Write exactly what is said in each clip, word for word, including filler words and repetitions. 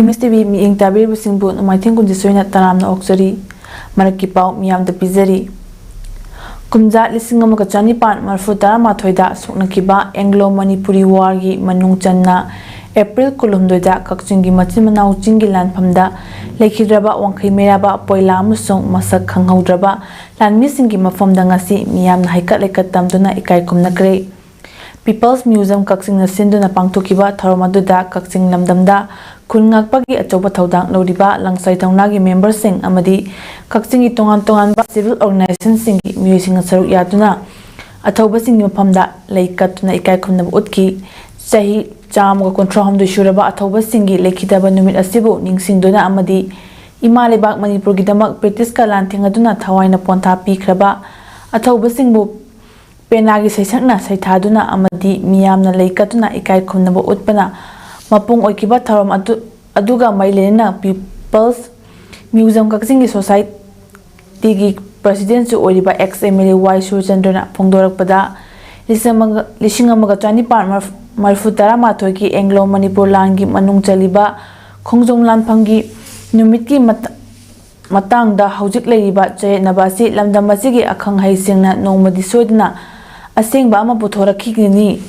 M ꯑꯦꯁ T V ꯃꯤꯠꯌꯦꯡ ꯇꯥꯕꯤꯔꯤꯕꯁꯤꯡꯕꯨ ꯅꯣꯡꯃꯥꯏꯊꯦꯝ ꯀꯨꯟꯖꯤꯁꯣꯏꯅ ꯇꯔꯥꯝꯅ ꯑꯣꯛꯆꯔꯤ꯫ ꯃꯔꯛꯀꯤ ꯄꯥꯎ ꯃꯤꯌꯥꯝꯗ ꯄꯤꯖꯔꯤ꯫ ꯀꯨꯝꯖꯥ ꯂꯤꯁꯤꯡ ꯑꯃꯒ ꯆꯅꯤꯄꯥꯟ ꯃꯔꯤꯐꯨ ꯇꯔꯥꯃꯥꯊꯣꯏꯗ ꯁꯣꯛꯅꯈꯤꯕ ꯑꯦꯡꯒ꯭ꯂꯣ ꯃꯅꯤꯄꯨꯔꯤ ꯋꯥꯔꯒꯤ ꯃꯅꯨꯡ ꯆꯟꯅ ꯑꯦꯄ꯭ꯔꯤꯜ ꯀꯨꯟꯍꯨꯝꯗꯣꯏꯗ ꯀꯛꯆꯤꯡꯒꯤ ꯃꯆꯤꯟ ꯃꯅꯥꯎ ꯆꯤꯡꯒꯤ ꯂꯥꯟꯐꯝꯗ ꯂꯩꯈꯤꯗ꯭ꯔꯕ ꯋꯥꯡꯈꯩ ꯃꯩꯔꯥꯕ ꯄꯣꯏꯂꯥ ꯑꯃꯁꯨꯡ ꯃꯁꯛ ꯈꯪꯍꯧꯗ꯭ꯔꯕ ꯂꯥꯟꯃꯤꯁꯤꯡꯒꯤ ꯃꯐꯝꯗ ꯉꯁꯤ ꯃꯤꯌꯥꯝꯅ ꯍꯩꯀꯠ ꯂꯩꯀꯠ ꯇꯝꯗꯨꯅ ꯏꯀꯥꯏ ꯈꯨꯝꯅꯈ꯭ꯔꯦ꯫ ꯄꯤꯄꯜꯁ ꯃ꯭ꯌꯨꯖꯤꯌꯝ ꯀꯛꯆꯤꯡꯅ ꯁꯤꯟꯗꯨꯅ ꯄꯥꯡꯊꯣꯛꯈꯤꯕ ꯊꯧꯔꯝ ꯑꯗꯨꯗ ꯀꯛꯆꯤꯡ ꯂꯝꯗꯝꯗ ꯈꯨꯟ ꯉꯥꯛꯄꯒꯤ ꯑꯆꯧꯕ ꯊꯧꯗꯥꯡ ꯂꯧꯔꯤꯕ ꯂꯪꯁꯥꯏ ꯊꯧꯅꯥꯒꯤ ꯃꯦꯝꯕꯔꯁꯤꯡ ꯑꯃꯗꯤ ꯀꯛꯆꯤꯡꯒꯤ ꯇꯣꯉꯥꯟ ꯇꯣꯉꯥꯟꯕ ꯁꯤꯚꯤꯜ ꯑꯣꯔꯒꯅꯥꯏꯖꯦꯁꯟꯁꯤꯡꯒꯤ ꯃꯤꯑꯣꯏꯁꯤꯡꯅ ꯁꯔꯨꯛ ꯌꯥꯗꯨꯅ ꯑꯊꯧꯕꯁꯤꯡꯒꯤ ꯃꯐꯝꯗ ꯂꯩ ꯀꯠꯇꯨꯅ ꯏꯀꯥꯏ ꯈꯨꯝꯅꯕ ꯎꯠꯈꯤ꯫ ꯆꯍꯤ ꯆꯥꯝꯃꯒ ꯀꯨꯟꯊ꯭ꯔꯥꯍꯨꯝꯗꯣꯏ ꯁꯨꯔꯕ ꯑꯊꯧꯕꯁꯤꯡꯒꯤ ꯂꯩꯈꯤꯗꯕ ꯅꯨꯃꯤꯠ ꯑꯁꯤꯕꯨ ꯅꯤꯡꯁꯤꯡꯗꯨꯅ ꯑꯃꯗꯤ ꯏꯃꯥ ꯂꯩꯕꯥꯛ ꯃꯅꯤꯄꯨꯔꯒꯤꯗꯃꯛ ꯕ꯭ꯔꯤꯇꯤꯁꯀ ꯂꯥꯟ ꯊꯦꯡꯅꯗꯨꯅ ꯊꯋꯥꯏꯅ ꯄꯣꯟꯊꯥ ꯄꯤꯈ꯭ꯔꯕ ꯑꯊꯧꯕꯁꯤꯡꯕꯨ ꯄꯦꯅꯥꯒꯤ ꯁꯩꯁꯛꯅ ꯁꯩꯊꯥꯗꯨꯅ ꯑꯃꯗꯤ ꯃꯤꯌꯥꯝꯅ ꯂꯩ ꯀꯠꯇꯨꯅ ꯏꯀꯥꯏ ꯈꯨꯝꯅꯕ ꯎꯠꯄꯅ ꯃꯄꯨꯡ ꯑꯣꯏꯈꯤꯕ ꯊꯧꯔꯝ ꯑꯗꯨ, ꯑꯗꯨꯒ ꯃꯔꯤ ꯂꯩꯅꯅ ꯄꯤꯄꯜꯁ ꯃ꯭ꯌꯨꯖꯤꯌꯝ ꯀꯛꯆꯤꯡꯒꯤ ꯁꯣꯁꯥꯏꯇꯤꯒꯤ ꯄ꯭ꯔꯁꯤꯗꯦꯟꯠꯁꯨ ꯑꯣꯏꯔꯤꯕ ꯑꯦꯛꯁ ꯑꯦꯝ ꯑꯦꯜ ꯑꯦ ꯋꯥꯏ ꯁꯨꯔꯆꯟꯗ꯭ꯔꯅ ꯐꯣꯡꯗꯣꯔꯛꯄꯗ, ꯂꯤꯁꯤꯡ ꯑꯃꯒ, ꯂꯤꯁꯤꯡ ꯑꯃꯒ ꯆꯅꯤꯄꯥꯟ ꯃꯔꯤꯐꯨ ꯇꯔꯥꯃꯥꯊꯣꯏꯒꯤ ꯑꯦꯡꯒ꯭ꯂꯣ ꯃꯅꯤꯄꯨꯔ ꯂꯥꯟꯒꯤ ꯃꯅꯨꯡ ꯆꯜꯂꯤꯕ ꯈꯣꯡꯖꯣꯝ ꯂꯥꯟꯐꯝꯒꯤ ꯅꯨꯃꯤꯠꯀꯤ ꯃꯇ-, ꯃꯇꯥꯡꯗ ꯍꯧꯖꯤꯛ ꯂꯩꯔꯤꯕ ꯆꯌꯦꯠꯅꯕ ꯑꯁꯤ ꯂꯝꯗꯝ ꯑꯁꯤꯒꯤ ꯑꯈꯪ ꯑꯍꯩꯁꯤꯡꯅ ꯅꯣꯡꯃꯗꯤ ꯁꯣꯏꯗꯅ ꯑꯁꯦꯡꯕ ꯑꯃ ꯄꯨꯊꯣꯔꯛꯈꯤꯒꯅꯤ꯫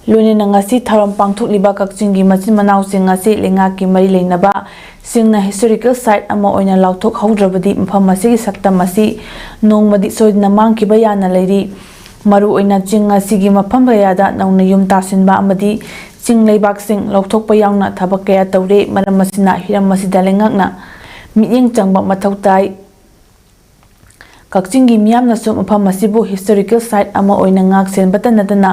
ꯂꯣꯏꯅꯅ ꯉꯁꯤ ꯊꯧꯔꯝ ꯄꯥꯡꯊꯣꯛꯂꯤꯕ ꯀꯛꯆꯤꯡꯒꯤ ꯃꯆꯤꯟ ꯃꯅꯥꯎꯁꯤꯡ ꯑꯁꯤ ꯂꯩꯉꯥꯛꯀꯤ ꯃꯔꯤ ꯂꯩꯅꯕ ꯁꯤꯡꯅ ꯍꯤꯁꯇꯣꯔꯤꯀꯦꯜ ꯁꯥꯏꯠ ꯑꯃ ꯑꯣꯏꯅ ꯂꯥꯎꯊꯣꯛꯍꯧꯗ꯭ꯔꯕꯗꯤ ꯃꯐꯝ ꯑꯁꯤꯒꯤ ꯁꯛꯇꯝ ꯑꯁꯤ ꯅꯣꯡꯃꯗꯤ ꯁꯣꯏꯗꯅ ꯃꯥꯡꯈꯤꯕ ꯌꯥꯅ ꯂꯩꯔꯤ꯫ ꯃꯔꯨꯑꯣꯏꯅ ꯆꯤꯡ ꯑꯁꯤꯒꯤ ꯃꯐꯝ ꯀꯌꯥꯗ ꯅꯧꯅ ꯌꯨꯝ ꯇꯥꯁꯤꯟꯕ ꯑꯃꯗꯤ ꯆꯤꯡ ꯂꯩꯕꯥꯛꯁꯤꯡ ꯂꯧꯊꯣꯛꯄ ꯌꯥꯎꯅ ꯊꯕꯛ ꯀꯌꯥ ꯇꯧꯔꯦ꯫ ꯃꯔꯝ ꯑꯁꯤꯅ ꯍꯤꯔꯝ ꯑꯁꯤꯗ ꯂꯩꯉꯥꯛꯅ ꯃꯤꯠꯌꯦꯡ ꯆꯪꯕ ꯃꯊꯧ ꯇꯥꯏ꯫ ꯀꯛꯆꯤꯡꯒꯤ ꯃꯤꯌꯥꯝꯅꯁꯨ ꯃꯐꯝ ꯑꯁꯤꯕꯨ ꯍꯤꯁꯇꯣꯔꯤꯀꯦꯜ ꯁꯥꯏꯠ ꯑꯃ ꯑꯣꯏꯅ ꯉꯥꯛ ꯁꯦꯟꯕꯇ ꯅꯠꯇꯅ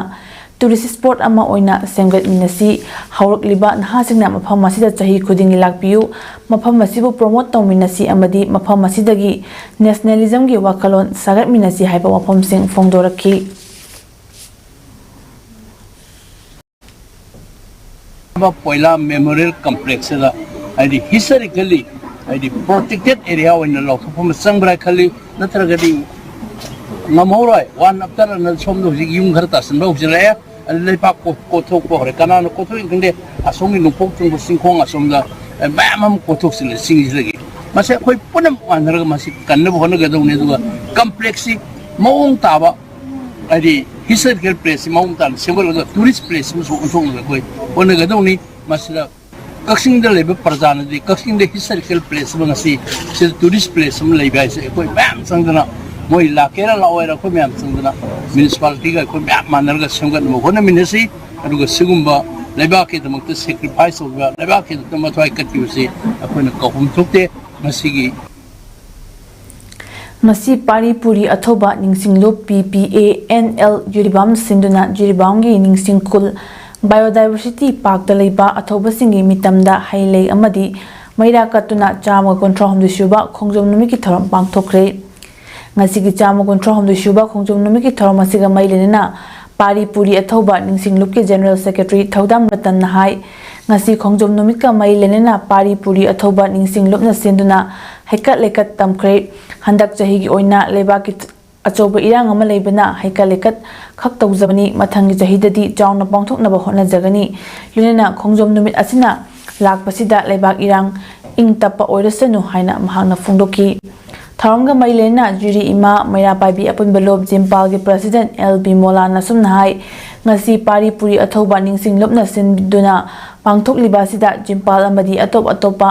ꯇꯨꯔꯤꯁ ꯁ꯭ꯄꯣꯠ ꯑꯃ ꯑꯣꯏꯅ ꯁꯦꯝꯒꯠꯃꯤꯟꯅꯁꯤ꯫ ꯍꯧꯔꯛꯂꯤꯕ ꯅꯍꯥꯁꯤꯡꯅ ꯃꯐꯝ ꯑꯁꯤꯗ ꯆꯍꯤ ꯈꯨꯗꯤꯡꯒꯤ ꯂꯥꯛꯄꯤꯌꯨ, ꯃꯐꯝ ꯑꯁꯤꯕꯨ ꯄ꯭ꯔꯣꯃꯣꯠ ꯇꯧꯃꯤꯟꯅꯁꯤ ꯑꯃꯗꯤ ꯃꯐꯝ ꯑꯁꯤꯗꯒꯤ ꯅꯦꯁꯅꯦꯂꯤꯖꯝꯒꯤ ꯋꯥꯈꯜꯂꯣꯟ ꯁꯥꯒꯠꯃꯤꯟꯅꯁꯤ ꯍꯥꯏꯕ ꯋꯥꯐꯝꯁꯤꯡ ꯐꯣꯡꯗꯣꯔꯛꯈꯤ꯫ ꯄꯣꯏꯂꯥ ꯃꯦꯃꯣꯔꯤꯌꯦꯜ ꯀꯝꯄ꯭ꯂꯦꯛꯁꯁꯤꯗ, ꯍꯥꯏꯗꯤ, ꯍꯤꯁꯇꯣꯔꯤꯀꯦꯜꯂꯤ, ꯍꯥꯏꯗꯤ, ꯄ꯭ꯔꯣꯇꯦꯛꯇꯦꯠ ꯑꯦꯔꯤꯌꯥ ꯑꯣꯏꯅ ꯂꯥꯎꯊꯣꯛꯄ ꯑꯃ ꯆꯪꯕ꯭ꯔꯥ ꯈꯜꯂꯤ꯫ ꯅꯠꯇ꯭ꯔꯒꯗꯤ ꯉꯝꯍꯧꯔꯣꯏ꯫ One after another ꯁꯣꯝꯗ ꯍꯧꯖꯤꯛ ꯌꯨꯝ ꯈꯔ ꯇꯥꯁꯤꯟꯕ ꯍꯧꯖꯤꯜꯂꯛꯑꯦ꯫ ꯑꯗꯨ ꯂꯩꯄꯥꯛ ꯀꯣ-, ꯀꯣꯊꯣꯛꯄ ꯍꯧꯔꯦ꯫ ꯀꯅꯥꯅ ꯀꯣꯊꯣꯛꯏ ꯈꯪꯗꯦ꯫ ꯑꯁꯣꯝꯒꯤ ꯅꯣꯡꯄꯣꯛ ꯊꯪꯕ ꯆꯤꯡꯈꯣꯡ ꯑꯁꯣꯝꯗ ꯃꯌꯥꯝ ꯑꯃ ꯀꯣꯏꯊꯣꯛꯁꯤꯜꯂꯦ ꯆꯤꯡꯁꯤꯗꯒꯤ꯫ ꯃꯁꯤ ꯑꯩꯈꯣꯏ ꯄꯨꯝꯅꯃꯛ ꯃꯥꯟꯅꯔꯒ ꯃꯁꯤ ꯀꯟꯅꯕ ꯍꯣꯠꯅꯒꯗꯧꯅꯤ꯫ ꯑꯗꯨꯒ complexꯁꯤ ꯃꯑꯣꯡ ꯇꯥꯕ, ꯍꯥꯏꯗꯤ historical placeꯁꯤ ꯃꯑꯣꯡ ꯇꯥꯅ ꯁꯦꯝꯒꯠꯂꯒ tourist place ꯑꯃꯁꯨ ꯑꯣꯟꯊꯣꯛꯅꯕ ꯑꯩꯈꯣꯏ ꯍꯣꯠꯅꯒꯗꯧꯅꯤ꯫ ꯃꯁꯤꯗ ꯀꯛꯆꯤꯡꯗ ꯂꯩꯕ ꯄ꯭ꯔꯖꯥꯅꯗꯤ ꯀꯛꯆꯤꯡꯗ historical place ꯑꯃ ꯉꯁꯤ ꯁꯤꯗ tourist place ꯑꯃ ꯂꯩꯕ ꯍꯥꯏꯁꯦ ꯑꯩꯈꯣꯏ ꯃꯌꯥꯝ ꯆꯪꯗꯅ, ꯃꯣꯏ ꯂꯥꯛꯀꯦꯔꯥ ꯂꯥꯛꯑꯣꯏꯔꯥ ꯑꯩꯈꯣꯏ ꯃꯌꯥꯝ ꯆꯪꯗꯅ municipalityꯒ ꯑꯩꯈꯣꯏ ꯃꯌꯥꯝ ꯃꯥꯟꯅꯔꯒ ꯁꯦꯝꯒꯠꯅꯕ ꯍꯣꯠꯅꯃꯤꯟꯅꯁꯤ꯫ ꯑꯗꯨꯒ ꯁꯤꯒꯨꯝꯕ ꯂꯩꯕꯥꯛꯀꯤꯗꯃꯛꯇ sacrifice ꯇꯧꯕ, ꯂꯩꯕꯥꯛꯀꯤꯗꯃꯛꯇ ꯃꯊ꯭ꯋꯥꯏ ꯀꯠꯈꯤꯕꯁꯤ ꯑꯩꯈꯣꯏꯅ ꯀꯥꯎꯐꯝ ꯊꯣꯛꯇꯦ꯫ ꯃꯁꯤꯒꯤ ꯃꯁꯤ ꯄꯥꯔꯤ ꯄꯨꯔꯤ ꯑꯊꯧꯕ ꯅꯤꯡꯁꯤꯡꯂꯨꯞ P P A N L Jiribam ꯁꯤꯟꯗꯨꯅ ꯖꯤꯔꯤꯕꯥꯝꯒꯤ ꯅꯤꯡꯁꯤꯡ ꯈꯨꯜ Biodiversity Parkꯇ ꯂꯩꯕ ꯑꯊꯧꯕꯁꯤꯡꯒꯤ ꯃꯤꯇꯝꯗ ꯍꯩ ꯂꯩ ꯑꯃꯗꯤ ꯃꯩꯔꯥ ꯀꯠꯇꯨꯅ ꯆꯥꯝꯃꯒ ꯀꯨꯟꯊ꯭ꯔꯥ ꯍꯨꯝꯗꯣꯏ ꯁꯨꯕ ꯈꯣꯡꯖꯣꯝ ꯅꯨꯃꯤꯠꯀꯤ ꯊꯧꯔꯝ ꯄꯥꯡꯊꯣꯛꯈ꯭ꯔꯦ꯫ ꯉꯁꯤꯒꯤ ꯆꯥꯝꯃ ꯀꯨꯟꯊ꯭ꯔꯥ ꯍꯨꯝꯗꯣꯏ ꯁꯨꯕ ꯈꯣꯡꯖꯣꯝ ꯅꯨꯃꯤꯠꯀꯤ ꯊꯧꯔꯝ ꯑꯁꯤꯒ ꯃꯔꯤ ꯂꯩꯅꯅ ꯄꯥꯔꯤ ꯄꯨꯔꯤ ꯑꯊꯧꯕ ꯅꯤꯡꯁꯤꯡ ꯂꯨꯞꯀꯤ General Secretary ꯊꯧꯗꯥꯝ ꯔꯇꯟꯅ ꯍꯥꯏ, ꯉꯁꯤ ꯈꯣꯡꯖꯣꯝ ꯅꯨꯃꯤꯠꯀ ꯃꯔꯤ ꯂꯩꯅꯅ ꯄꯥꯔꯤ ꯄꯨꯔꯤ ꯑꯊꯧꯕ ꯅꯤꯡꯁꯤꯡ ꯂꯨꯞꯅ ꯁꯤꯟꯗꯨꯅ ꯍꯩꯀꯠ ꯂꯩꯀꯠ ꯇꯝꯈ꯭ꯔꯦ꯫ ꯍꯟꯗꯛ ꯆꯍꯤꯒꯤ ꯑꯣꯏꯅ ꯂꯩꯕꯥꯛꯀꯤ ꯑꯆꯧꯕ ꯏꯔꯥꯡ ꯑꯃ ꯂꯩꯕꯅ ꯍꯩꯀꯠ ꯂꯩꯀꯠ ꯈꯛ ꯇꯧꯖꯕꯅꯤ꯫ ꯃꯊꯪꯒꯤ ꯆꯍꯤꯗꯗꯤ ꯆꯥꯎꯅ ꯄꯥꯡꯊꯣꯛꯅꯕ ꯍꯣꯠꯅꯖꯒꯅꯤ꯫ ꯂꯣꯏꯅꯅ ꯈꯣꯡꯖꯣꯝ ꯅꯨꯃꯤꯠ ꯑꯁꯤꯅ ꯂꯥꯛꯄꯁꯤꯗ ꯂꯩꯕꯥꯛ ꯏꯔꯥꯡ ꯏꯪ ꯇꯞꯄ ꯑꯣꯏꯔꯁꯅꯨ ꯍꯥꯏꯅ ꯃꯍꯥꯛꯅ ꯐꯣꯡꯗꯣꯛꯈꯤ꯫ ꯊꯧꯔꯝꯒ ꯃꯔꯤ ꯂꯩꯅꯅ ꯖꯨꯔꯤ ꯏꯃꯥ ꯃꯩꯔꯥ ꯄꯥꯏꯕꯤ ꯑꯄꯨꯟꯕ ꯂꯨꯞ ꯖꯤꯝꯄꯥꯜꯒꯤ President L B ꯃꯣꯂꯥꯅ ꯑꯁꯨꯝꯅ ꯍꯥꯏ, ꯉꯁꯤ ꯄꯥꯔꯤ ꯄꯨꯔꯤ ꯑꯊꯧꯕ ꯅꯤꯡꯁꯤꯡ ꯂꯨꯞꯅ ꯁꯤꯟꯗꯨꯅ ꯄꯥꯡꯊꯣꯛꯂꯤꯕ ꯑꯁꯤꯗ ꯖꯤꯝꯄꯥꯜ ꯑꯃꯗꯤ ꯑꯇꯣꯞ ꯑꯇꯣꯞꯄ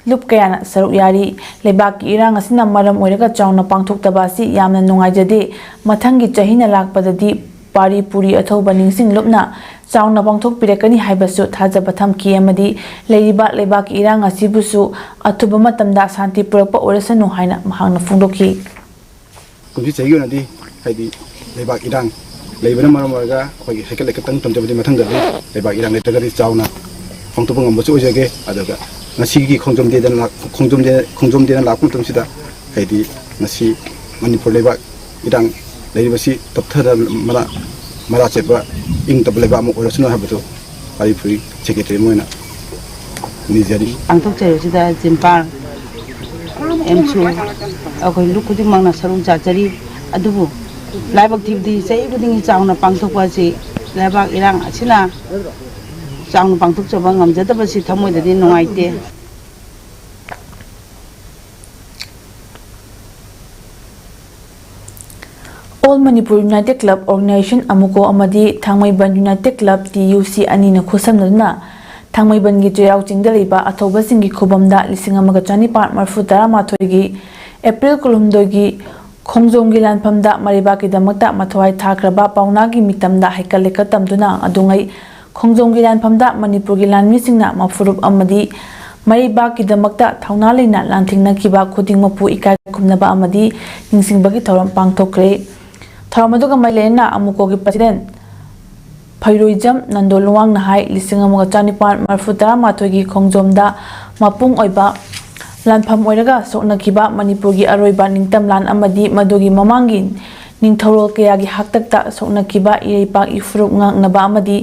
ꯂꯨꯞ ꯀꯌꯥꯅ ꯁꯔꯨꯛ ꯌꯥꯔꯤ꯫ ꯂꯩꯕꯥꯛꯀꯤ ꯏꯔꯥꯡ ꯑꯁꯤꯅ ꯃꯔꯝ ꯑꯣꯏꯔꯒ ꯆꯥꯎꯅ ꯄꯥꯡꯊꯣꯛꯇꯕ ꯑꯁꯤ ꯌꯥꯝꯅ ꯅꯨꯡꯉꯥꯏꯖꯗꯦ꯫ ꯃꯊꯪꯒꯤ ꯆꯍꯤꯅ ꯂꯥꯛꯄꯗꯗꯤ ꯄꯥꯔꯤ ꯄꯨꯔꯤ ꯑꯊꯧꯕ ꯅꯤꯡꯁꯤꯡ ꯂꯨꯞꯅ ꯆꯥꯎꯅ ꯄꯥꯡꯊꯣꯛꯄꯤꯔꯛꯀꯅꯤ ꯍꯥꯏꯕꯁꯨ ꯊꯥꯖꯕ ꯊꯝꯈꯤ ꯑꯃꯗꯤ ꯂꯩꯔꯤꯕ ꯂꯩꯕꯥꯛꯀꯤ ꯏꯔꯥꯡ ꯑꯁꯤꯕꯨꯁꯨ ꯑꯊꯨꯕ ꯃꯇꯝꯗ ꯁꯥꯟꯇꯤ ꯄꯨꯔꯛꯄ ꯑꯣꯏꯔꯁꯅꯨ ꯍꯥꯏꯅ ꯃꯍꯥꯛꯅ ꯐꯣꯡꯗꯣꯛꯈꯤ꯫ ꯀꯨꯝꯁꯤ ꯆꯍꯤꯒꯤ ꯑꯣꯏꯅꯗꯤ ꯍꯥꯏꯗꯤ ꯂꯩꯕꯥꯛ ꯏꯔꯥꯡ ꯂꯩꯕꯅ ꯃꯔꯝ ꯑꯣꯏꯔꯒ ꯑꯩꯈꯣꯏꯒꯤ ꯍꯩꯀꯠ ꯂꯩꯀꯠꯇꯪ ꯇꯝꯖꯕꯗꯤ ꯃꯊꯪꯗꯗꯤ ꯂꯩꯕꯥꯛ ꯏꯔꯥꯡ ꯂꯩꯇ꯭ꯔꯒꯗꯤ ꯆꯥꯎꯅ ꯄꯥꯡꯊꯣꯛꯄ ꯉꯝꯕꯁꯨ ꯑꯣꯏꯖꯒꯦ꯫ ꯑꯗꯨꯒ ꯉꯁꯤꯒꯤ ꯈꯣꯡꯖꯣꯝ ꯗꯦꯗꯅ ꯂꯥꯛ-, ꯈꯣꯡꯖꯣꯝ ꯗꯦ, ꯈꯣꯡꯖꯣꯝ ꯗꯦꯅ ꯂꯥꯛꯄ ꯃꯇꯝꯁꯤꯗ ꯍꯥꯏꯗꯤ ꯉꯁꯤ ꯃꯅꯤꯄꯨꯔ ꯂꯩꯕꯥꯛ ꯏꯔꯥꯡ ꯂꯩꯔꯤꯕꯁꯤ ꯇꯞꯊꯔ ꯃꯔꯥ-, ꯃꯔꯥ ꯆꯦꯠꯄ ꯏꯪ ꯇꯞꯄ ꯂꯩꯕꯥꯛ ꯑꯃ ꯑꯣꯏꯔꯁꯅꯨ ꯍꯥꯏꯕꯗꯨ ꯄꯥꯔꯤ ꯄꯨꯔꯤ Secretary ꯑꯃ ꯑꯣꯏꯅ ꯅꯤꯖꯔꯤ꯫ ꯄꯥꯡꯊꯣꯛꯆꯔꯤꯕꯁꯤꯗ ꯖꯤꯝꯄꯥꯜ ꯑꯦꯝꯁꯨ ꯑꯩꯈꯣꯏ ꯂꯨꯞ ꯈꯨꯗꯤꯡꯃꯛꯅ ꯁꯔꯨꯛ ꯆꯥꯖꯔꯤ꯫ ꯑꯗꯨꯕꯨ ꯂꯥꯏꯕꯛ ꯊꯤꯕꯗꯤ ꯆꯍꯤ ꯈꯨꯗꯤꯡꯒꯤ ꯆꯥꯎꯅ ꯄꯥꯡꯊꯣꯛꯄ ꯑꯁꯤ ꯂꯩꯕꯥꯛ ꯏꯔꯥꯡ ꯑꯁꯤꯅ ꯆꯥꯎꯅ ꯄꯥꯡꯊꯣꯛꯆꯕ ꯉꯝꯖꯗꯕꯁꯤ ꯊꯃꯣꯏꯗꯗꯤ ꯅꯨꯡꯉꯥꯏꯇꯦ꯫ All Manipur United Club Organization, ꯑꯃꯨꯀꯣ, ꯑꯃꯗꯤ ꯊꯥꯡꯃꯩꯕꯟ United Club, ꯇꯤ ꯌꯨ ꯁꯤ, ꯑꯅꯤꯅ ꯈꯨꯠꯁꯝꯅꯗꯨꯅ ꯊꯥꯡꯃꯩꯕꯟꯒꯤ ꯆꯩꯔꯥꯎ ꯆꯤꯡꯗ ꯂꯩꯕ ꯑꯊꯧꯕꯁꯤꯡꯒꯤ ꯈꯨꯕꯝꯗ ꯂꯤꯁꯤꯡ ꯑꯃꯒ ꯆꯅꯤꯄꯥꯟ ꯃꯔꯤꯐꯨ ꯇꯔꯥꯃꯥꯊꯣꯏꯒꯤ ꯑꯦꯄ꯭ꯔꯤꯜ ꯀꯨꯟꯍꯨꯝꯗꯣꯏꯒꯤ ꯈꯣꯡꯖꯣꯝꯒꯤ ꯂꯥꯟꯐꯝꯗ ꯃꯔꯩꯕꯥꯛꯀꯤꯗꯃꯛꯇ ꯃꯊ꯭ꯋꯥꯏ ꯊꯥꯈ꯭ꯔꯕ ꯄꯥꯎꯅꯥꯒꯤ ꯃꯤꯇꯝꯗ ꯍꯩꯀꯠ ꯂꯩꯀꯠ ꯇꯝꯗꯨꯅ ꯑꯗꯨꯉꯩ ꯈꯣꯡꯖꯣꯝꯒꯤ ꯂꯥꯟꯐꯝꯗ ꯃꯅꯤꯄꯨꯔꯒꯤ ꯂꯥꯟꯃꯤꯁꯤꯡꯅ ꯃꯐꯨꯔꯨꯞ ꯑꯃꯗꯤ ꯃꯔꯩꯕꯥꯛꯀꯤꯗꯃꯛꯇ ꯊꯧꯅꯥ ꯂꯩꯅ ꯂꯥꯟꯊꯦꯡꯅꯈꯤꯕ ꯈꯨꯗꯤꯡꯃꯛꯄꯨ ꯏꯀꯥꯏ ꯈꯨꯝꯅꯕ ꯑꯃꯗꯤ ꯅꯤꯡꯁꯤꯡꯕꯒꯤ ꯊꯧꯔꯝ ꯄꯥꯡꯊꯣꯛꯈ꯭ꯔꯦ꯫ ꯊꯧꯔꯝ ꯑꯗꯨꯒ ꯃꯔꯤ ꯂꯩꯅꯅ ꯑꯃꯨꯀꯣꯒꯤ president ꯐꯩꯔꯣꯏꯖꯝ ꯅꯟꯗꯣ ꯂꯨꯋꯥꯡꯅ ꯍꯥꯏ, ꯂꯤꯁꯤꯡ ꯑꯃꯒ ꯆꯅꯤꯄꯥꯟ ꯃꯔꯤꯐꯨ ꯇꯔꯥꯃꯥꯊꯣꯏꯒꯤ ꯈꯣꯡꯖꯣꯝꯗ ꯃꯄꯨꯡ ꯑꯣꯏꯕ ꯂꯥꯟꯐꯝ ꯑꯣꯏꯔꯒ ꯁꯣꯛꯅꯈꯤꯕ ꯃꯅꯤꯄꯨꯔꯒꯤ ꯑꯔꯣꯏꯕ ꯅꯤꯡꯇꯝ ꯂꯥꯟ ꯑꯃꯗꯤ ꯃꯗꯨꯒꯤ ꯃꯃꯥꯡꯒꯤ ꯅꯤꯡꯊꯧꯔꯣꯜ ꯀꯌꯥꯒꯤ ꯍꯥꯛꯇꯛꯇ ꯁꯣꯛꯅꯈꯤꯕ ꯏꯔꯩꯄꯥꯛ ꯏꯐꯨꯔꯨꯞ ꯉꯥꯛꯅꯕ ꯑꯃꯗꯤ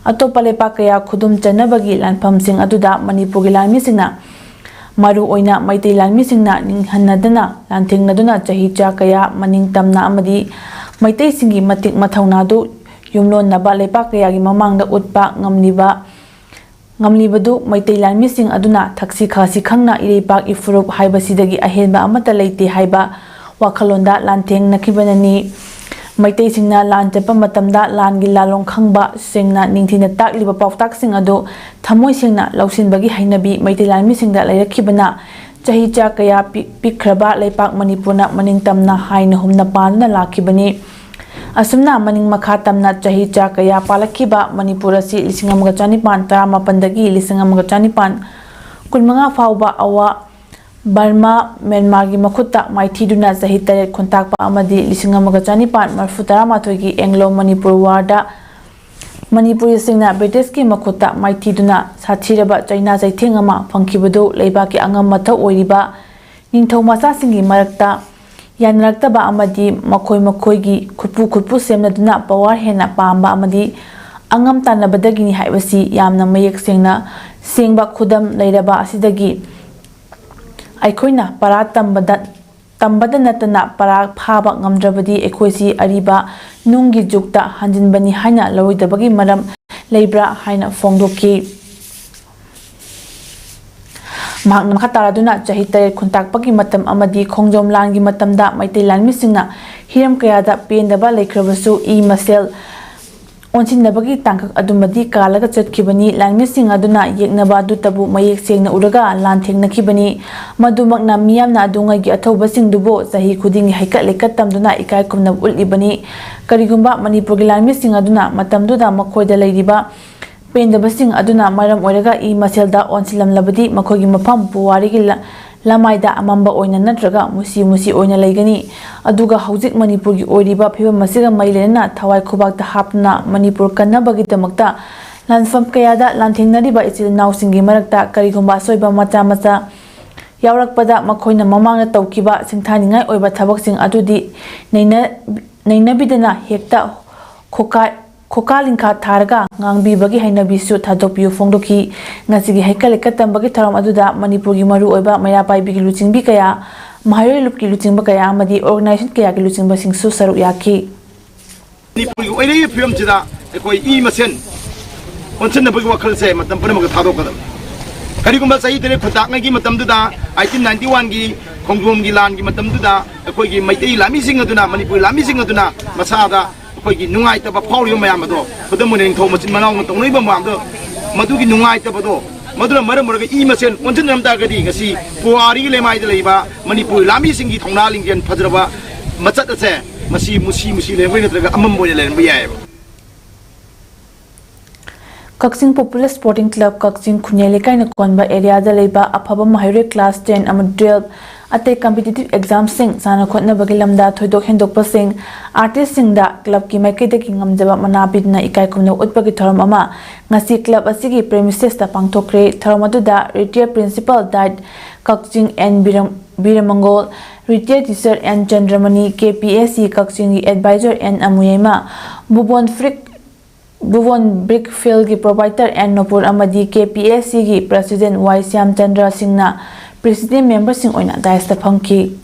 ꯑꯇꯣꯞꯄ ꯂꯩꯄꯥꯛ ꯀꯌꯥ ꯈꯨꯗꯨꯝ ꯆꯟꯅꯕꯒꯤ ꯂꯥꯟꯐꯝꯁꯤꯡ ꯑꯗꯨꯗ ꯃꯅꯤꯄꯨꯔꯒꯤ ꯂꯥꯟꯃꯤꯁꯤꯡꯅ, ꯃꯔꯨꯑꯣꯏꯅ ꯃꯩꯇꯩ ꯂꯥꯟꯃꯤꯁꯤꯡꯅ, ꯅꯤꯡꯍꯟꯅꯗꯅ ꯂꯥꯟꯊꯦꯡꯅꯗꯨꯅ ꯆꯍꯤ ꯆꯥ ꯀꯌꯥ ꯃꯅꯤꯡ ꯇꯝꯅ ꯑꯃꯗꯤ ꯃꯩꯇꯩꯁꯤꯡꯒꯤ ꯃꯇꯤꯛ ꯃꯊꯧꯅꯥꯗꯨ ꯌꯨꯝꯂꯣꯟꯅꯕ ꯂꯩꯄꯥꯛ ꯀꯌꯥꯒꯤ ꯃꯃꯥꯡꯗ ꯎꯠꯄ ꯉꯝꯂꯤꯕ, ꯉꯝꯂꯤꯕꯗꯨ ꯃꯩꯇꯩ ꯂꯥꯟꯃꯤꯁꯤꯡ ꯑꯗꯨꯅ ꯊꯛꯁꯤ ꯈꯥꯁꯤ ꯈꯪꯅ ꯏꯔꯩꯄꯥꯛ ꯏꯐꯨꯔꯨꯞ ꯍꯥꯏꯕꯁꯤꯗꯒꯤ ꯑꯍꯦꯟꯕ ꯑꯃꯠꯇ ꯂꯩꯇꯦ ꯍꯥꯏꯕ ꯋꯥꯈꯜꯂꯣꯟꯗ ꯂꯥꯟꯊꯦꯡꯅꯈꯤꯕꯅꯅꯤ꯫ ꯃꯩꯇꯩꯁꯤꯡꯅ ꯂꯥꯟ ꯆꯠꯄ ꯃꯇꯝꯗ ꯂꯥꯟꯒꯤ ꯂꯥꯜꯂꯣꯡ ꯈꯪꯕ, ꯁꯦꯡꯅ ꯅꯤꯡꯊꯤꯅ ꯇꯥꯛꯂꯤꯕ ꯄꯥꯎꯇꯥꯛꯁꯤꯡ ꯑꯗꯨ ꯊꯃꯣꯏ ꯁꯦꯡꯅ ꯂꯧꯁꯤꯟꯕꯒꯤ ꯍꯩꯅꯕꯤ ꯃꯩꯇꯩ ꯂꯥꯟꯃꯤꯁꯤꯡꯗ ꯂꯩꯔꯛꯈꯤꯕꯅ ꯆꯍꯤ ꯆꯥ ꯀꯌꯥ ꯄꯤ-, ꯄꯤꯛꯈ꯭ꯔꯕ ꯂꯩꯄꯥꯛ ꯃꯅꯤꯄꯨꯔꯅ ꯃꯅꯤꯡ ꯇꯝꯅ ꯍꯥꯏꯅ ꯍꯨꯝꯅ ꯄꯥꯟꯗꯨꯅ ꯂꯥꯛꯈꯤꯕꯅꯤ꯫ ꯑꯁꯨꯝꯅ ꯃꯅꯤꯡ ꯃꯈꯥ ꯇꯝꯅ ꯆꯍꯤ ꯆꯥ ꯀꯌꯥ ꯄꯥꯜꯂꯛꯈꯤꯕ ꯃꯅꯤꯄꯨꯔ ꯑꯁꯤ ꯂꯤꯁꯤꯡ ꯑꯃꯒ ꯆꯅꯤꯄꯥꯟ ꯇꯔꯥꯃꯥꯄꯟꯗꯒꯤ ꯂꯤꯁꯤꯡ ꯑꯃꯒ ꯆꯅꯤꯄꯥꯟ ꯀꯨꯟꯃꯉꯥ ꯐꯥꯎꯕ ꯑꯋꯥ ꯕꯔꯃꯥ, ꯃ꯭ꯌꯥꯟꯃꯥꯔꯒꯤ ꯃꯈꯨꯠꯇ ꯃꯥꯏꯊꯤꯗꯨꯅ ꯆꯍꯤ ꯇꯔꯦꯠ ꯈꯨꯟꯇꯥꯛꯄ ꯑꯃꯗꯤ ꯂꯤꯁꯤꯡ ꯑꯃꯒ ꯆꯅꯤꯄꯥꯟ ꯃꯔꯤꯐꯨ ꯇꯔꯥꯃꯥꯊꯣꯏꯒꯤ ꯑꯦꯡꯂꯣ ꯃꯅꯤꯄꯨꯔ ꯋꯥꯔꯗ ꯃꯅꯤꯄꯨꯔꯤꯁꯤꯡꯅ ꯕ꯭ꯔꯤꯇꯤꯁꯀꯤ ꯃꯈꯨꯠꯇ ꯃꯥꯏꯊꯤꯗꯨꯅ ꯁꯥꯊꯤꯔꯕ ꯆꯩꯅꯥ ꯆꯩꯊꯦꯡ ꯑꯃ ꯐꯪꯈꯤꯕꯗꯨ ꯂꯩꯕꯥꯛꯀꯤ ꯑꯉꯝ ꯃꯊꯧ ꯑꯣꯏꯔꯤꯕ ꯅꯤꯡꯊꯧ ꯃꯆꯥꯁꯤꯡꯒꯤ ꯃꯔꯛꯇ ꯌꯥꯅꯔꯛꯇꯕ ꯑꯃꯗꯤ ꯃꯈꯣꯏ ꯃꯈꯣꯏꯒꯤ ꯈꯨꯠꯄꯨ ꯈꯨꯠꯄꯨ ꯁꯦꯝꯅꯗꯨꯅ power ꯍꯦꯟꯅ ꯄꯥꯝꯕ ꯑꯃꯗꯤ ꯑꯉꯝ ꯇꯥꯟꯅꯕꯗꯒꯤꯅꯤ ꯍꯥꯏꯕꯁꯤ ꯌꯥꯝꯅ ꯃꯌꯦꯛ ꯁꯦꯡꯅ, ꯁꯦꯡꯕ ꯈꯨꯗꯝ ꯂꯩꯔꯕ ꯑꯁꯤꯗꯒꯤ ꯑꯩꯈꯣꯏꯅ ꯄꯔꯥ ꯇꯝꯕꯗ, ꯇꯝꯕꯗ ꯅꯠꯇꯅ ꯄꯔꯥ ꯐꯥꯕ ꯉꯝꯗ꯭ꯔꯕꯗꯤ ꯑꯩꯈꯣꯏꯁꯤ ꯑꯔꯤꯕ ꯅꯨꯡꯒꯤ ꯖꯨꯒꯇ ꯍꯟꯖꯤꯟꯕꯅꯤ ꯍꯥꯏꯅ ꯂꯧꯔꯣꯏꯗꯕꯒꯤ ꯃꯔꯝ ꯂꯩꯕ꯭ꯔꯥ ꯍꯥꯏꯅ ꯐꯣꯡꯗꯣꯛꯈꯤ꯫ ꯃꯍꯥꯛꯅ ꯃꯈꯥ ꯇꯥꯔꯗꯨꯅ ꯆꯍꯤ ꯇꯔꯦꯠ ꯈꯨꯟꯇꯥꯛꯄꯒꯤ ꯃꯇꯝ ꯑꯃꯗꯤ ꯈꯣꯡꯖꯣꯝ ꯂꯥꯟꯒꯤ ꯃꯇꯝꯗ ꯃꯩꯇꯩ ꯂꯥꯟꯃꯤꯁꯤꯡꯅ ꯍꯤꯔꯝ ꯀꯌꯥꯗ ꯄꯦꯟꯗꯕ ꯂꯩꯈ꯭ꯔꯕꯁꯨ ꯏ ꯃꯁꯦꯜ ꯑꯣꯟꯁꯤꯟꯅꯕꯒꯤ ꯇꯥꯡꯀꯛ ꯑꯗꯨꯃꯗꯤ ꯀꯥꯜꯂꯒ ꯆꯠꯈꯤꯕꯅꯤ꯫ ꯂꯥꯟꯃꯤꯁꯤꯡ ꯑꯗꯨꯅ ꯌꯦꯛꯅꯕ ꯑꯗꯨꯇꯕꯨ ꯃꯌꯦꯛ ꯁꯦꯡꯅ ꯎꯔꯒ ꯂꯥꯟ ꯊꯦꯡꯅꯈꯤꯕꯅꯤ꯫ ꯃꯗꯨꯃꯛꯅ ꯃꯤꯌꯥꯝꯅ ꯑꯗꯨꯉꯩꯒꯤ ꯑꯊꯧꯕꯁꯤꯡꯗꯨꯕꯨ ꯆꯍꯤ ꯈꯨꯗꯤꯡꯒꯤ ꯍꯩꯀꯠ ꯂꯩꯀꯠ ꯇꯝꯗꯨꯅ ꯏꯀꯥꯏ ꯈꯨꯝꯅꯕ ꯎꯠꯂꯤꯕꯅꯤ꯫ ꯀꯔꯤꯒꯨꯝꯕ ꯃꯅꯤꯄꯨꯔꯒꯤ ꯂꯥꯟꯃꯤꯁꯤꯡ ꯑꯗꯨꯅ ꯃꯇꯝꯗꯨꯗ ꯃꯈꯣꯏꯗ ꯂꯩꯔꯤꯕ ꯄꯦꯟꯗꯕꯁꯤꯡ ꯑꯗꯨꯅ ꯃꯔꯝ ꯑꯣꯏꯔꯒ ꯏ ꯃꯁꯦꯜꯗ ꯑꯣꯟꯁꯤꯜꯂꯝꯂꯕꯗꯤ ꯃꯈꯣꯏꯒꯤ ꯃꯐꯝ ꯄꯨꯋꯥꯔꯤꯒꯤ ꯂ-, ꯂꯃꯥꯏꯗ ꯑꯃꯝꯕ ꯑꯣꯏꯅ ꯅꯠꯇ꯭ꯔꯒ ꯃꯨꯁꯤ ꯃꯨꯁꯤ ꯑꯣꯏꯅ ꯂꯩꯒꯅꯤ꯫ ꯑꯗꯨꯒ ꯍꯧꯖꯤꯛ ꯃꯅꯤꯄꯨꯔꯒꯤ ꯑꯣꯏꯔꯤꯕ ꯐꯤꯕꯝ ꯑꯁꯤꯒ ꯃꯔꯤ ꯂꯩꯅꯅ ꯊꯋꯥꯏ ꯈꯨꯕꯥꯛꯇ ꯍꯥꯞꯇꯨꯅ ꯃꯅꯤꯄꯨꯔ ꯀꯟꯅꯕꯒꯤꯗꯃꯛꯇ ꯂꯥꯟꯐꯝ ꯀꯌꯥꯗ ꯂꯥꯟꯊꯦꯡꯅꯔꯤꯕ ꯏꯆꯤꯜ ꯏꯅꯥꯎꯁꯤꯡꯒꯤ ꯃꯔꯛꯇ ꯀꯔꯤꯒꯨꯝꯕ ꯑꯁꯣꯏꯕ ꯃꯆꯥ ꯃꯆꯥ ꯌꯥꯎꯔꯛꯄꯗ ꯃꯈꯣꯏꯅ ꯃꯃꯥꯡꯗ ꯇꯧꯈꯤꯕ ꯁꯤꯡꯊꯥꯅꯤꯡꯉꯥꯏ ꯑꯣꯏꯕ ꯊꯕꯛꯁꯤꯡ ꯑꯗꯨꯗꯤ ꯅꯩꯅ-, ꯅꯩꯅꯕꯤꯗꯅ ꯍꯦꯛꯇ ꯈꯣꯀꯥ-, ꯈꯣꯀꯥ ꯂꯤꯡꯈꯥ ꯊꯥꯔꯒ ꯉꯥꯡꯕꯤꯕꯒꯤ ꯍꯩꯅꯕꯤꯁꯨ ꯊꯥꯗꯣꯛꯄꯤꯌꯨ ꯐꯣꯡꯗꯣꯛꯈꯤ꯫ ꯉꯁꯤꯒꯤ ꯍꯩꯀꯠ ꯂꯩꯀꯠ ꯇꯝꯕꯒꯤ ꯊꯧꯔꯝ ꯑꯗꯨꯗ ꯃꯅꯤꯄꯨꯔꯒꯤ ꯃꯔꯨꯑꯣꯏꯕ ꯃꯩꯔꯥ ꯄꯥꯏꯕꯤꯒꯤ ꯂꯨꯆꯤꯡꯕꯤ ꯀꯌꯥ, ꯃꯍꯩꯔꯣꯏ ꯂꯨꯞꯀꯤ ꯂꯨꯆꯤꯡꯕ ꯀꯌꯥ ꯑꯃꯗꯤ organization ꯀꯌꯥꯒꯤ ꯂꯨꯆꯤꯡꯕꯁꯤꯡꯁꯨ ꯁꯔꯨꯛ ꯌꯥꯈꯤ꯫ ꯃꯅꯤꯄꯨꯔꯒꯤ ꯑꯣꯏꯔꯛꯂꯤꯕ ꯐꯤꯕꯝꯁꯤꯗ ꯑꯩꯈꯣꯏ ꯏ ꯃꯁꯦꯟ ꯑꯣꯟꯁꯤꯟꯅꯕꯒꯤ ꯋꯥꯈꯜꯁꯦ ꯃꯇꯝ ꯄꯨꯝꯅꯃꯛꯇ ꯊꯥꯗꯣꯛꯀꯗꯕꯅꯤ꯫ ꯀꯔꯤꯒꯨꯝꯕ ꯆꯍꯤ ꯇꯔꯦꯠ ꯈꯨꯟꯇꯥꯛꯉꯩꯒꯤ ꯃꯇꯝꯗꯨꯗ, eighteen ninety one ꯒꯤ ꯈꯣꯡꯖꯣꯝꯒꯤ ꯂꯥꯟꯒꯤ ꯃꯇꯝꯗꯨꯗ ꯑꯩꯈꯣꯏꯒꯤ ꯃꯩꯇꯩ ꯂꯥꯟꯃꯤꯁꯤꯡ ꯑꯗꯨꯅ, ꯃꯅꯤꯄꯨꯔꯤ ꯂꯥꯟꯃꯤꯁꯤꯡ ꯑꯗꯨꯅ ꯃꯁꯥꯗ ꯑꯩꯈꯣꯏꯒꯤ ꯅꯨꯡꯉꯥꯏꯇꯕ ꯐꯥꯎꯔꯤꯕ ꯃꯌꯥꯝ ꯑꯗꯣ, ꯈꯨꯗꯝ ꯑꯣꯏꯅ ꯅꯤꯡꯊꯧ ꯃꯆꯤꯟ ꯃꯅꯥꯎꯅ ꯇꯧꯅꯔꯤꯕ ꯃꯌꯥꯝꯗꯣ, ꯃꯗꯨꯒꯤ ꯅꯨꯡꯉꯥꯏꯇꯕꯗꯣ, ꯃꯗꯨꯅ ꯃꯔꯝ ꯑꯣꯏꯔꯒ ꯏ ꯃꯁꯦꯟ ꯑꯣꯟꯁꯤꯟꯅꯔꯝ ꯇꯥꯔꯒꯗꯤ ꯉꯁꯤ ꯄꯨꯋꯥꯔꯤꯒꯤ ꯂꯩꯃꯥꯏꯗ ꯂꯩꯕ ꯃꯅꯤꯄꯨꯔ ꯂꯥꯟꯃꯤꯁꯤꯡꯒꯤ ꯊꯧꯅꯥ ꯂꯤꯡꯖꯦꯜ ꯐꯖꯔꯕ ꯃꯆꯠ ꯑꯁꯦ ꯃꯁꯤ ꯃꯨꯁꯤ ꯃꯨꯁꯤ ꯂꯩꯔꯝꯕꯩ ꯅꯠꯇ꯭ꯔꯒ ꯑꯃꯝꯕ ꯑꯣꯏꯅ ꯂꯩꯔꯝꯕ ꯌꯥꯏꯑꯕ꯫ ꯀꯛꯆꯤꯡ Popular Sporting Club ꯀꯛꯆꯤꯡ ꯈꯨꯟꯌꯥꯏ ꯂꯩꯀꯥꯏꯅ ꯀꯣꯟꯕ areaꯗ ꯂꯩꯕ ꯑꯐꯕ ꯃꯍꯩꯔꯣꯏ class ten ꯑꯃꯗꯤ twelve ꯑꯇꯩ competitive examꯁꯤꯡ ꯁꯥꯟꯅ ꯈꯣꯠꯅꯕꯒꯤ ꯂꯝꯗ ꯊꯣꯏꯗꯣꯛ ꯍꯦꯟꯗꯣꯛꯄꯁꯤꯡ artistꯁꯤꯡꯗ clubꯀꯤ ꯃꯥꯏꯀꯩꯗꯒꯤ ꯉꯝꯖꯕ ꯃꯅꯥ ꯄꯤꯗꯨꯅ ꯏꯀꯥꯏ ꯈꯨꯝꯅꯕ ꯎꯠꯄꯒꯤ ꯊꯧꯔꯝ ꯑꯃ ꯉꯁꯤ club ꯑꯁꯤꯒꯤ premisesꯇ ꯄꯥꯡꯊꯣꯛꯈ꯭ꯔꯦ꯫ ꯊꯧꯔꯝ ꯑꯗꯨꯗ retired principal died Kakching N ꯕꯤꯔꯝ-, Biramangol, retired teacher N Chandramani, K P S C ꯀꯛꯆꯤꯡꯒꯤ advisor N Amuyaima, Bubon brick Bubon brick ꯐꯤꯜꯒꯤ proprietor N ꯅꯣꯄꯨꯔ ꯑꯃꯗꯤ K P S Cꯒꯤ president Y ꯁ꯭ꯌꯥꯝꯆꯟꯗ꯭ꯔ ꯁꯤꯡꯅ president memberꯁꯤꯡ ꯑꯣꯏꯅ daistaꯐꯝꯈꯤ꯫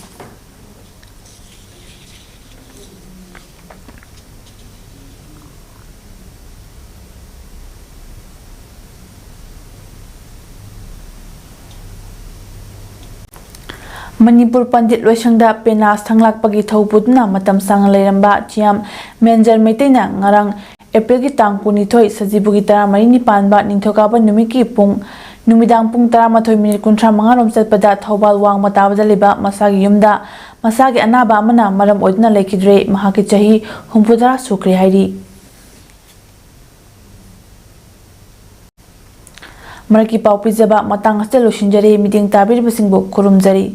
ꯃꯅꯤꯄꯨꯔ ꯄꯟꯗꯤꯠ ꯂꯣꯏꯁꯪꯗ ꯄꯦꯅꯥ ꯁꯪꯂꯥꯛꯄꯒꯤ ꯊꯧ ꯄꯨꯗꯨꯅ ꯃꯇꯝ ꯁꯥꯡꯅ ꯂꯩꯔꯝꯕ ꯆꯤꯌꯥꯝ ꯃꯦꯟꯖꯔ ꯃꯩꯇꯩꯅ ꯉꯔꯥꯡ ꯑꯦꯄ꯭ꯔꯤꯜꯒꯤ ꯇꯥꯡ ꯀꯨꯟꯅꯤꯊꯣꯏ, ꯁꯖꯤꯕꯨꯒꯤ ꯇꯔꯥꯃꯔꯤꯅꯤ ꯄꯥꯟꯕ ꯅꯤꯡꯊꯧꯀꯥꯕ ꯅꯨꯃꯤꯠꯀꯤ ꯄꯨꯡ, ꯅꯨꯃꯤꯗꯥꯡ ꯄꯨꯡ ꯇꯔꯥꯃꯥꯊꯣꯏ ꯃꯤꯅꯤꯠ ꯀꯨꯟꯊ꯭ꯔꯥ ꯃꯉꯥ ꯔꯣꯝ ꯆꯠꯄꯗ ꯊꯧꯕꯥꯜ ꯋꯥꯡꯃ ꯇꯥꯕꯗ ꯂꯩꯕ ꯃꯁꯥꯒꯤ ꯌꯨꯝꯗ ꯃꯁꯥꯒꯤ ꯑꯅꯥꯕ ꯑꯃꯅ ꯃꯔꯝ ꯑꯣꯏꯗꯨꯅ ꯂꯩꯈꯤꯗ꯭ꯔꯦ꯫ ꯃꯍꯥꯛꯀꯤ ꯆꯍꯤ ꯍꯨꯝꯐꯨꯇꯔꯥ ꯁꯨꯈ꯭ꯔꯦ ꯍꯥꯏꯔꯤ꯫ ꯃꯔꯛꯀꯤ ꯄꯥꯎ ꯄꯤꯖꯕ ꯃꯇꯥꯡ ꯑꯁꯤꯗ ꯂꯣꯏꯁꯤꯟꯖꯔꯦ꯫ ꯃꯤꯠꯌꯦꯡ ꯇꯥꯕꯤꯔꯤꯕꯁꯤꯡꯕꯨ ꯈꯨꯔꯨꯝꯖꯔꯤ꯫